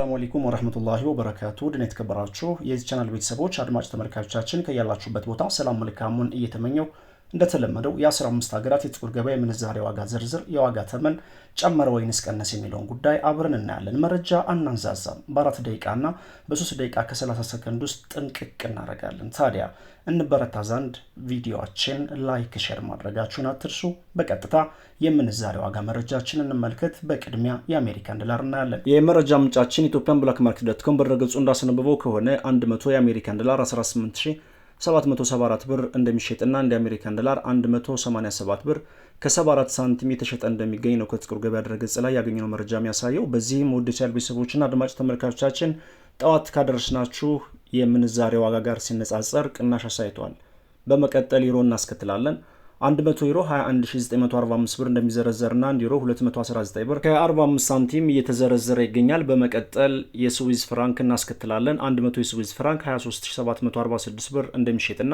አሰላሙ አለይኩም ወረህመቱላሂ ወበረካቱ። ድን የተከበራችሁ የዚህ ቻናል ቤተሰቦች፣ አድማጭ ተመልካቾቻችን፣ ከያላችሁበት ቦታ ሰላም መልካሙን እየተመኘው እንደተለመደው የ15 ሀገራት የጥቁር ገበያ የምንዛሬ ዋጋ ዝርዝር፣ የዋጋ ተመን ጨመረ ወይንስ ቀነሰ የሚለውን ጉዳይ አብረን እናያለን። መረጃ አናንዛዛም። በ4 ደቂቃና በ3 ደቂቃ ከ30 ሰከንድ ውስጥ ጥንቅቅ እናደርጋለን። ታዲያ እንበረታ ዘንድ ቪዲዮችን like፣ share ማድረጋችሁን አትርሱ። በቀጥታ የምንዛሬ ዋጋ መረጃችን እንመልከት። በቅድሚያ የአሜሪካን ዶላር እናያለን። የመረጃ ምንጫችን Ethiopian Black Market dot com በድረገጹ እንዳስነበበው ከሆነ 100 የአሜሪካን ዶላር 18,774 ብር እንደሚሸጥና አንድ የአሜሪካን ዶላር 187 ብር ከ74 ሳንቲም የተሸጠ እንደሚገኝ ነው ከጥቁር ገበያ ድረገጽ ላይ ያገኘነው መረጃ የሚያሳየው። በዚህም ውድ ቻናል ቤተሰቦችና አድማጭ ተመልካቾቻችን፣ ጠዋት ካደረስናችሁ የምንዛሬ ዋጋ ጋር ሲነጻጸር ቅናሽ አሳይቷል። በመቀጠል ዩሮ እናስከትላለን። 100 ዩሮ 21945 ብር እንደሚዘረዘርና 1 ዩሮ 219 ብር ከ45 ሳንቲም እየተዘረዘረ ይገኛል። በመቀጠል የስዊዝ ፍራንክ እናስከትላለን። 100 የስዊዝ ፍራንክ 23746 ብር እንደሚሸጥና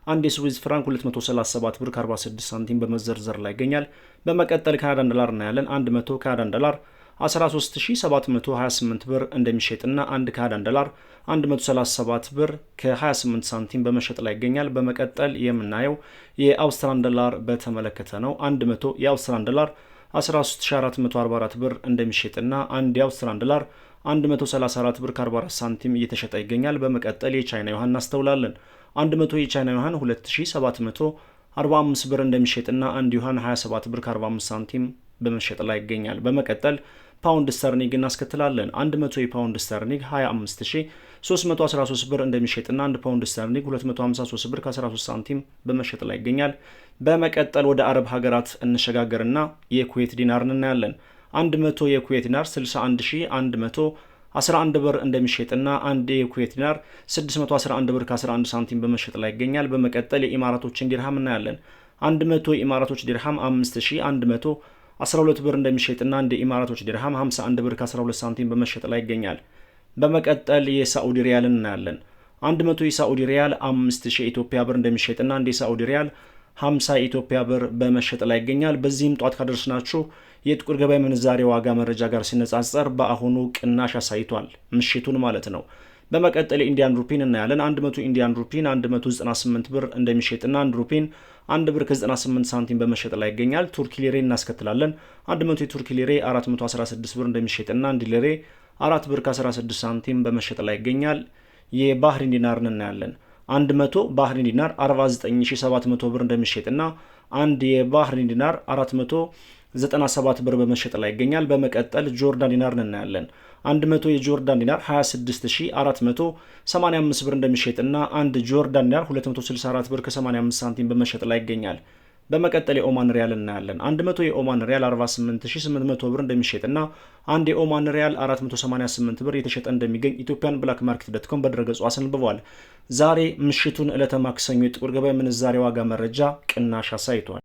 አንድ የስዊዝ ፍራንክ 237 ብር ከ46 ሳንቲም በመዘርዘር ላይ ይገኛል። በመቀጠል ካናዳን ዶላር እናያለን። 100 ካናዳን ዶላር 13728 ብር እንደሚሸጥና አንድ ካናዳን ዶላር 137 ብር ከ28 ሳንቲም በመሸጥ ላይ ይገኛል። በመቀጠል የምናየው የአውስትራሊያን ዶላር በተመለከተ ነው። 100 የአውስትራሊያን ዶላር 13444 ብር እንደሚሸጥና አንድ የአውስትራሊያን ዶላር 134 ብር ከ44 ሳንቲም እየተሸጠ ይገኛል። በመቀጠል የቻይና ዩሃን እናስተውላለን። 100 የቻይና ዩሃን 2745 ብር እንደሚሸጥና አንድ ዩሃን 27 ብር ከ45 ሳንቲም በመሸጥ ላይ ይገኛል። በመቀጠል ፓውንድ ስተርሊንግ እናስከትላለን። 100 የፓውንድ ስተርሊንግ 25313 ብር እንደሚሸጥና 1 ፓውንድ ስተርሊንግ 253 ብር ከ13 ሳንቲም በመሸጥ ላይ ይገኛል። በመቀጠል ወደ አረብ ሀገራት እንሸጋገርና የኩዌት ዲናርን እናያለን። 100 የኩዌት ዲናር 61111 ብር እንደሚሸጥና አንድ የኩዌት ዲናር 611 ብር ከ11 ሳንቲም በመሸጥ ላይ ይገኛል። በመቀጠል የኢማራቶችን ዲርሃም እናያለን። 100 የኢማራቶች ዲርሃም 5112 ብር እንደሚሸጥና አንድ የኢማራቶች ዲርሃም 51 ብር ከ12 ሳንቲም በመሸጥ ላይ ይገኛል። በመቀጠል የሳዑዲ ሪያልን እናያለን። 100 የሳዑዲ ሪያል 5000 የኢትዮጵያ ብር እንደሚሸጥና አንድ የሳዑዲ ሪያል 50 የኢትዮጵያ ብር በመሸጥ ላይ ይገኛል። በዚህም ጧት ካደረስናችሁ የጥቁር ገበያ ምንዛሬ ዋጋ መረጃ ጋር ሲነጻጸር በአሁኑ ቅናሽ አሳይቷል፣ ምሽቱን ማለት ነው። በመቀጠል የ Indian ሩፒን እናያለን። 100 Indian ሩፒን 198 ብር እንደሚሸጥና 1 ሩፒን 1 ብር ከ98 ሳንቲም በመሸጥ ላይ ይገኛል። ቱርኪ ሊሬ እናስከትላለን። 100 የቱርኪ ሊሬ 416 ብር እንደሚሸጥና 1 ሊሬ 4 ብር ከ16 ሳንቲም በመሸጥ ላይ ይገኛል። የባህሪን ዲናርን እናያለን። 100 ባህሪን ዲናር 49700 ብር እንደሚሸጥና አንድ የባህሪን ዲናር 497 ብር በመሸጥ ላይ ይገኛል። በመቀጠል ጆርዳን ዲናርን እናያለን። 100 የጆርዳን ዲናር 26485 ብር እንደሚሸጥና አንድ ጆርዳን ዲናር 264 ብር ከ85 ሳንቲም በመሸጥ ላይ ይገኛል። በመቀጠል የኦማን ሪያል እናያለን። 100 የኦማን ሪያል 48800 ብር እንደሚሸጥና አንድ የኦማን ሪያል 488 ብር የተሸጠ እንደሚገኝ Ethiopian Black Market dot com በድረገጹ አስነብቧል። ዛሬ ምሽቱን ዕለተ ማክሰኞ የጥቁር ገበያ ምንዛሬ ዋጋ መረጃ ቅናሽ አሳይቷል።